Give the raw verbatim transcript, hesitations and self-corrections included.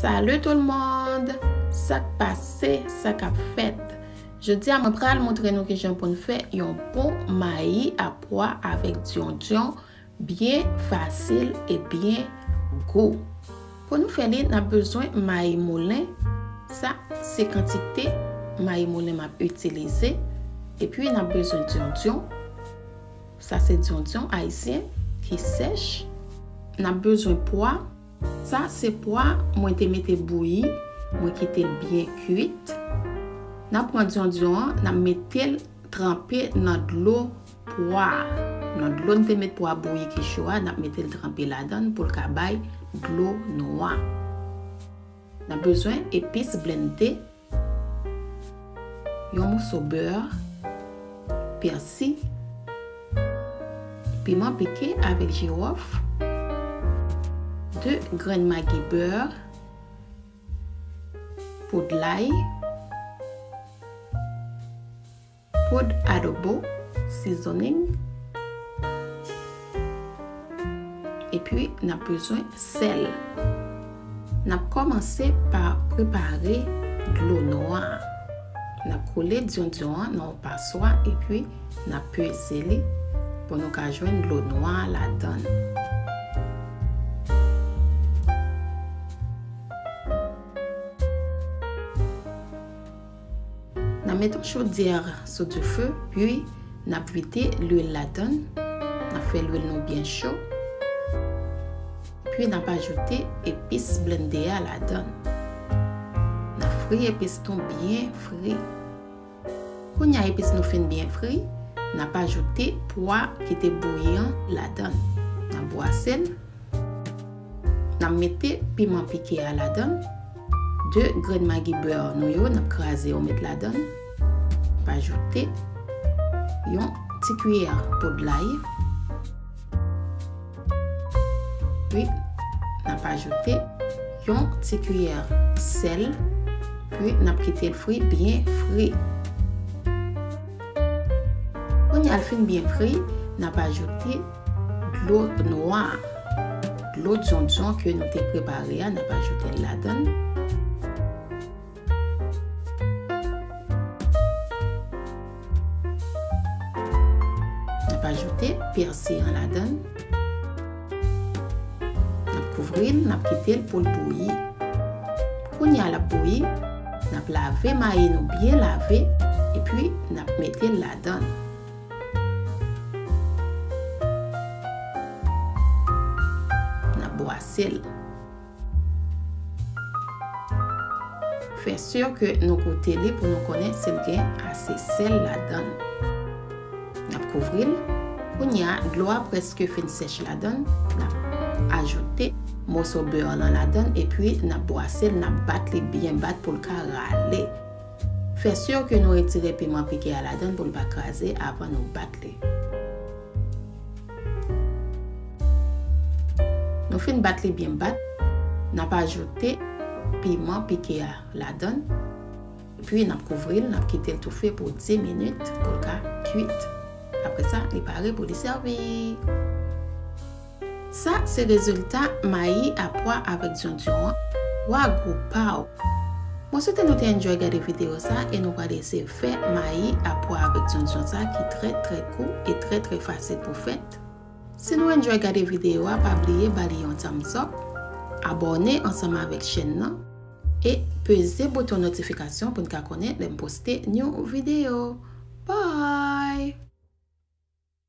Salut tout le monde! Sa k pase, sa k ap fèt? Jodi a mwen pral montre nou kijan pou n fè yon bon mayi a pwa avèk dyondyon, byen fasil e byen gou. Pou nou fè li, n ap bezwen mayi moulen. Sa se kantite mayi moulen m ap itilize. Epi n ap bezwen dyondyon. Sa se dyondyon ayisyen ki sèch. N ap bezwen pwa. Sa se pwa mwen te mete bouyi, mwen kite l byen kuit. N ap pran dyondyon an, n ap mete l tranpe nan dlo pwa a. Nan dlo n te met pwa bouyi ki cho a, n ap mete l tranpe ladan l pou l ka bay dlo nwa. N ap bezwen epis blende, yon moso bè, pèsi, piman pike avèk jiwòf, de grenn magi bè, poud lay, poud adobo, seasoning, epi n ap bezwen sèl. N ap kòmanse pa prepare dlo nwa a. N ap koule dyondyon an nan yon paswa epi n ap peze li pou nou ka jwenn dlo nwa a ladan l. N ap met yon chodyè sou dife, pi n ap vide lwil ladan l. N ap fè lwil nou byen cho. Pi n ap ajoute epis blende a ladan l. N ap fri epis nou byen fri. Kounye a epis nou fin byen fri, n ap ajoute pwa ki te bouyi an ladan l. N ap bwase l. N ap mete piman pike a ladan l. De grenn magi bè nou yo, n ap kraze yo met ladan l. N ap ajoute yon ti kiyè poud lay. Pi, n ap ajoute yon ti kiyè sèl. Pi, n ap kite l fri, byen fri. Kounye a l fin byen fri, n ap ajoute dlo nwa a. Dlo dyondyon ke nou te prepare a, n ap ajoute l ladan l. N ap ajoute pèsi an ladan l. N ap kouvri l, n ap kite l pou l bouyi. Kounye a l ap bouyi, n ap lave mayi nou byen lave, epi n ap mete l ladan l. N ap bwase l. Fè si ke nou goute li pou nou konnen si l gen ase sèl ladan l. N ap kouvri l. Kounye a, dlo a prèske fin sèch ladan l. N ap ajoute moso bè lan ladan l, epi n ap bwase l, n ap bat li byen bat pou l ka rale. Fè si ke nou retire piman pike a ladan l pou l pa kraze avan nou bat li. Nou fin bat li byen bat, n ap ajoute piman pike a ladan l, epi n ap kouvri l, n ap kite l toufe pou dis minit pou l ka kuit. Apre sa, li pare pou li sèvi. Sa se rezilta mayi a pwa avèk dyondyon an, pwa gou pa w. Mwen swete nou te enjoy gade videyo sa e nou pral eseye fè mayi a pwa avèk dyondyon sa ki trè, trè gou e trè, trè fasil pou fèt. Si nou enjoy gade videyo a, pa bliye ba li yon thumbs up, abòne ansanm avèk chèn nan e peze bouton notifikasyon pou n ka konnen lè m poste new videyo.